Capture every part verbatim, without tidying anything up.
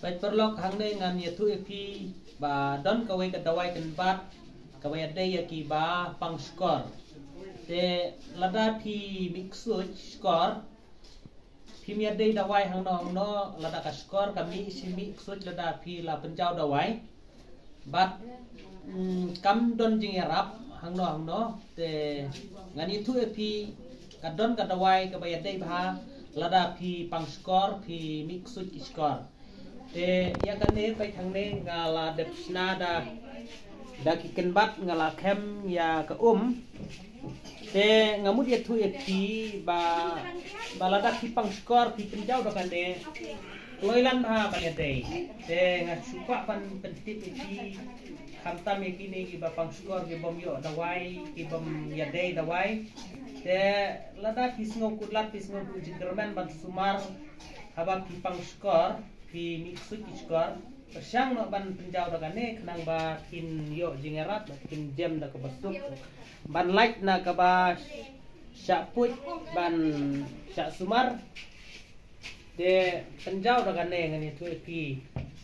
Paralok, hangne ngan ïathuh ïa phi ba don kawei ka dawai kynbat kaba ïadei ïa kiba pang shkor. Te lada phi mih ksuid shkor, phim ïadei dawai hangno hangno, lada ka shkor ka mih shi mih ksuid, lada phi la pynjaw dawai bad, mm, kam don jingïarap hangno hangno. Te ngan ïathuh ïa phi, ka don ka dawai kaba ïadei bha lada phi pang shkor, phi mih ksuid ki shkor. Te ïa kane, peit hangne, nga la dep shna da, da ki kynbat, nga la khem ïa ka um. Te nga mut ïathuh ïa phi ba, ba lada phi pang shkor, phi pynjaw da kane, kloi lan bha ban ïadei. Te nga shu kwah ban pyntip ïa phi, khamtam ïa kine kiba pang shkor, ki bym ïoh dawai, ki bym ïadei dawai. Te lada phi sngew kut lad, phi sngew duh jingkyrmen ban sumar haba phi pang shkor, phi mih ksuid ki shkor, pyrshang noh ban pynjaw da kane, khnang ba kin ïoh jingïarap, ba kin jem da kaba suk, ban lait na kaba shah puit ban shah sumar. Te pynjaw da kane, ngan ïathuh ïa phi,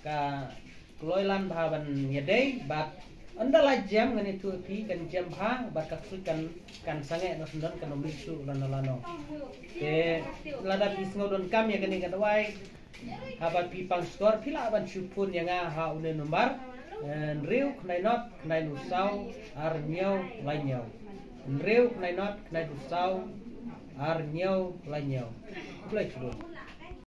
ka kloi lan bha ban ïadei, bad ynda la jem, ngan ïathuh ïa phi, kan jem bha, bad ka ksuid kan, kan sangeh noh syndon, kan ym mih shuh lano lano. Te lada phi sngew donkam ïa kane ka dawai, haba phi pang shkor, phi lah ban shu phone ïa nga ha une number, eh, hynriew khyndai nod khyndai hynriew saw ar hynñiew lai hynñiew. Hynriew khyndai nod khyndai hynriew saw ar hynñiew lai hynñiew. Khublei shibun.